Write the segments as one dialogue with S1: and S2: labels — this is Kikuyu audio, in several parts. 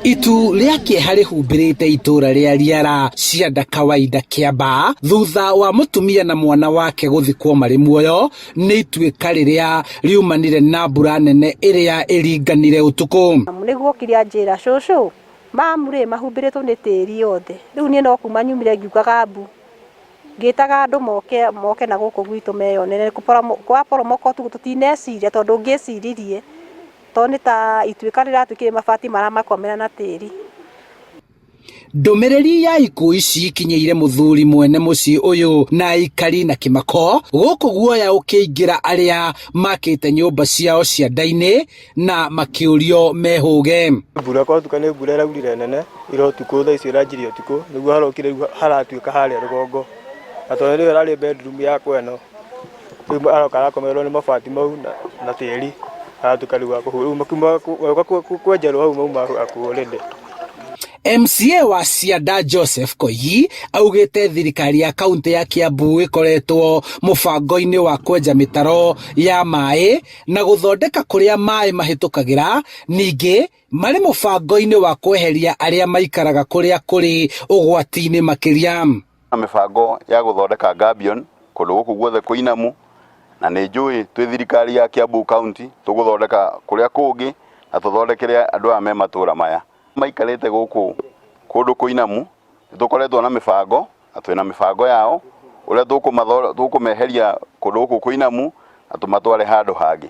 S1: Itu rĩa kĩeha rĩhumbĩrĩte itũra rĩa Riara Cianda Kawaida Kĩambaa thutha wa mũtumia na mwana wake gũthikwo marĩ muoyo nĩ ituĩka rĩrĩa riumanire na mbura nene ĩrĩa ĩringanire ũtukũ.
S2: Nĩguo okire anjĩra cũcũ mamu rĩ mahumbĩrĩtwo nĩ tĩri othe rĩu niĩ no kuma nyumire ngiugaga mbu ngĩtaga andũ moke moke na gũkũ gwitũ meyonere kwaporomoka ũtukũ tũtineciria tondũ ũngĩeciririe tondũ nĩ ta ituĩka rĩratuĩkire mabati maramakomera na tĩri.
S1: Ndũmĩrĩri ya ikuũ ici ikinyĩire mũthuri mwene mũciĩ ũyũ na aikari na kĩmako gũkũ guoya ũkĩingĩra arĩa makĩte nyũmba ciao cianda-inĩ na makĩũrio mehũge.
S3: Mbura kwatuka nĩ mbura ĩraurire nene ira ũtukũ thaa icio ĩranjirie ũtukũ nĩguo harokire rĩu haratuĩka harĩa rũgongo na tondũ nĩyo ĩrarĩ bedroom yakwa ĩno rĩu aroka arakomererwo nĩ mabati mau na tĩri aratuĩka rĩu wa kũhu rĩu makiuma kwenjerwo hau mauma akuo already.
S1: MCA wa Cianda Joseph Koigi augĩte thirikari ya kaunti ya Kiambu ĩkoretwo mũbango-inĩ wa kwenja mĩtaro ya maĩ na gũthondeka kũrĩa maĩ mahĩtũkagĩra, ningĩ marĩ mũbango-inĩ wa kweheria arĩa maikaraga kũrĩa kũrĩ ũgwati-inĩ makĩria.
S4: Na mĩbango ya gũthondeka gabion kũndũ gũkũ guothe kũinamu na nĩ njũĩ twĩ thirikari ya Kiambu County tũgũthondeka kũrĩa kũngĩ na tũthondekere andũ aya me matũra maya maikarĩte gũkũ kũndũ kũinamu. Nĩ tũkoretwo na mĩbango na twĩna mĩbango yao ũrĩa tũkũmeheria kũndũ gũkũ kũinamu na tũmatware handũ hangĩ.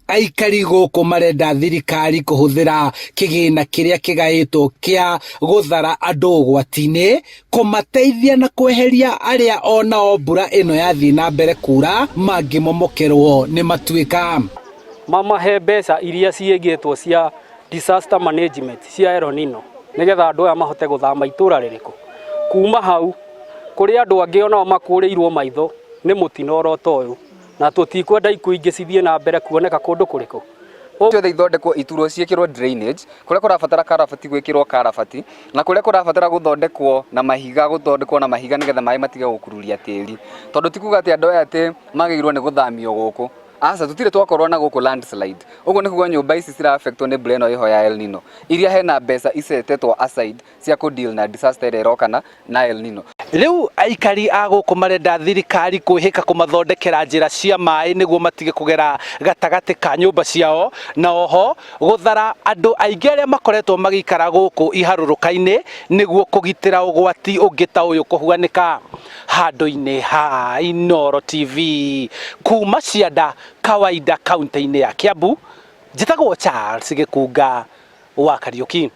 S1: Aikari gũkũ marenda thirikari kũhũthĩra kĩgĩna kĩrĩa kĩgaĩtwo kĩa gũthara andũ ũgwati-inĩ kũmateithia na kweheria arĩa onao mbura ĩno yathiĩ na mbere kura mangĩmomokerwo nĩ matuĩka.
S5: Mamahe mbeca iria ciĩgĩtwo cia disaster management cia El Nino nĩgetha andũ aya mahote gũthama itũra rĩrĩkũ. Kuma hau kũrĩ andũ angĩ onao makũrĩirwo maitho nĩ mũtino oro ta ũyũ na tũtikwenda ikuũ ingĩ cithiĩ na mbere kuoneka kũndũ kũrĩkũ.
S6: Ciothe ithondekwo iturwo ciĩkĩrwo drainage kũrĩa kũrabatara karabati gwĩkĩrwo karabati na kũrĩa kũrabatara gũthondekwo na mahiga gũthondekwo na mahiga nĩgetha maĩ matige gũkururia tĩri tondũ ti kuga atĩ andũ aya atĩ magĩrĩirwo nĩ gũthamio gũkũ aca tũtirĩ twakorwo na gũkũ landslide ũguo nĩ kuga nyũmba ici cira affectwo nĩ mbura ĩno ĩho ya El Nino iria hena mbeca icetetwo aside cia kũ deal na disaster ĩrĩa ĩrokana na El Nino.
S1: Rĩu aikari a gũkũ marenda thirikari kwĩhĩka kũmathondekera njĩra cia maĩ nĩguo matige kũgera gatagatĩ ka nyũmba ciao na oho gũthara andũ aingĩ arĩa makoretwo magĩikara gũkũ iharũrũka-inĩ nĩguo kũgitĩra ũgwati ũngĩ ta ũyũ kũhuanĩka. Handũ-inĩ ha Inooro TV kuma Cianda Kawaida kaunti-inĩ ya Kiambu, njĩtagwo Charles Gĩkunga wa Kariũki.